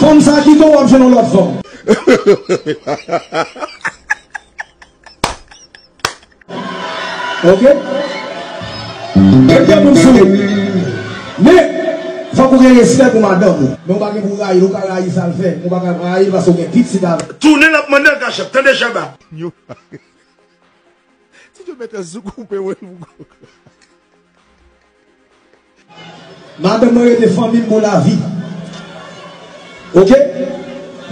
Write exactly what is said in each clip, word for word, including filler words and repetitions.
Fanm sa kite w, w ap jwenn yon lòt fanm. Ok? Gen moun sou. Men, fòk ou gen respè pou madanm ou. Men ou pa gen pou rayi l, ou ka rayi sa l fè. Men ou pa ka rayi l paske ou gen pitit avè l. Tounen l ap mande l kachèt, tande Shabba. Yo. Ti Djo mèt sou koupe, wi. Madanm mwen rete fanmi m pou lavi. Ok?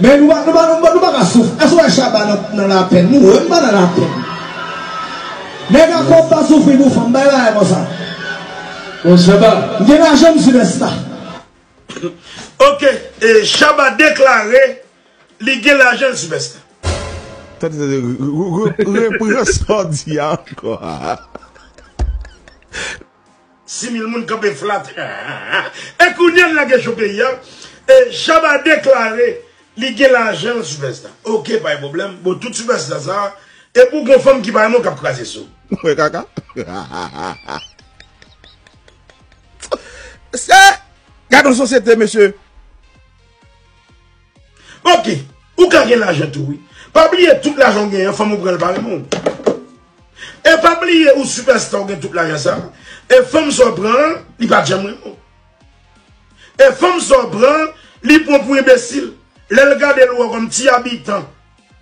Men nou pa, nou pa, nou pa, nou pa ka soufri. Èske w wè Shabba nan, nan lapenn? Nou wè m pa nan lapenn. Nèg a kòb pa soufri pou fanm, bay bagay konsa. Bon, Shabba. M gen lajan, m sipèsta. Ok, e Shabba deklare li gen lajan, l sipèsta. Tande, tande, re-, re-, re-, repran sa w di a ankò. Sis mil moun kanpe flat. E kounye a l lage cho peyi a. E Shabba deklare li gen lajan, l sipèsta. Ok, pa gen pwoblèm. Bon, tout sipèsta sa, e pou gon fanm ki pa renmen w k ap kraze sou. Wè kaka. Se, gad yon sosyete, mesye. Ok, ou ka gen lajan tou, wi. Pa bliye tout lajan w genyen an, fanm ou pran l pa renmen w. E pa bliye ou sipèsta, ou gen tout lajan sa. E fanm sa w pran an, li pa janm renmen w. E fanm sa w pran, li pran w pou enbesil. Lè l gade l wè w kòm ti abitan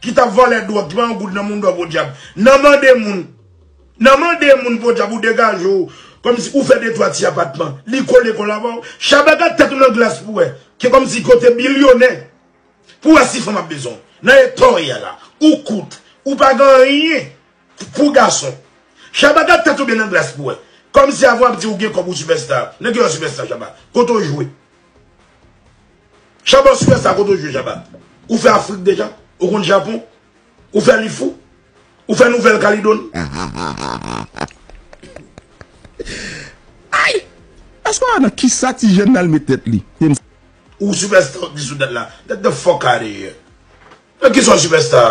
ki t ap vòlè dwòg, ki pa yon goud nan moudon podyab. Nan mande moun, nan mande moun podyab ou degaje w, kòmsi ou fè de twa ti apatman. Li kole kòl avè w. Shabba gad tèt ou nan glas pou wè. Ke kòmsi kote bilyonè. Pou wè si fanm ap bezwen w. Nan eta w ye a la. Ou kout. Ou pa gen anyen pou gason. Shabba gad tèt ou byen nan glas pou wè. Kòmsi avan w ap di ou gen kòb ou sipèsta. Nan ki lè w sipèsta Shabba? Kote w jwe? Shabba w sipèsta kote w jwe Shabba? Ou fè Afrik deja? Ou konn Japon? Ou fè Lifou? Ou fè Nouvèl Kaledoni? Ay! Èske w wè nan kisa ti jèn nan al met tèt li? Ou sipèsta w di sou dat la. Get the fuck out of here. Nan kisa w sipèsta?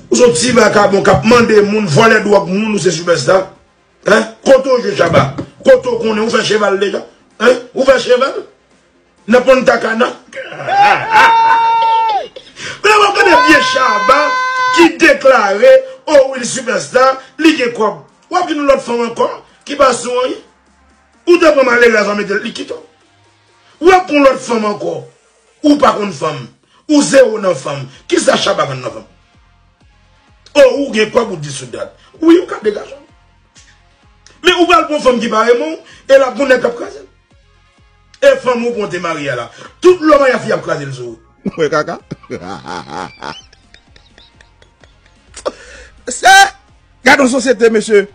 Ou se yon ti vakabon k ap mande moun, vòlè dwòg moun, ou se sipèsta? Hein? Kote w jwe Shabba? Kote w konnen? Ou fè cheval deja? Hein? Ou fè cheval? Nan Punta Cana? Mezanmi, w ap gade vye Shabba ki deklare, oh wi, li sipèsta, li gen kòb. W ap jwenn yon lòt fanm ankò ki pa sou anyen. Ou te pran malerèz la, mete l, li kite w. W ap pran lòt fanm ankò. Ou pa konn fanm. Ou zewo nan fanm. Kisa Shabba konn nan fanm? Oh, ou gen kòb ou di sou dat. Wi, ou ka degaje w. Men ou pral pran fanm ki pa renmen w, e l ap gon nèg k ap kraze l. E fanm ou pran te marye a la. Tout lòm a y ap fi ap kraze l sou ou. Wè kaka. Se, gad yon sosyete, mesye.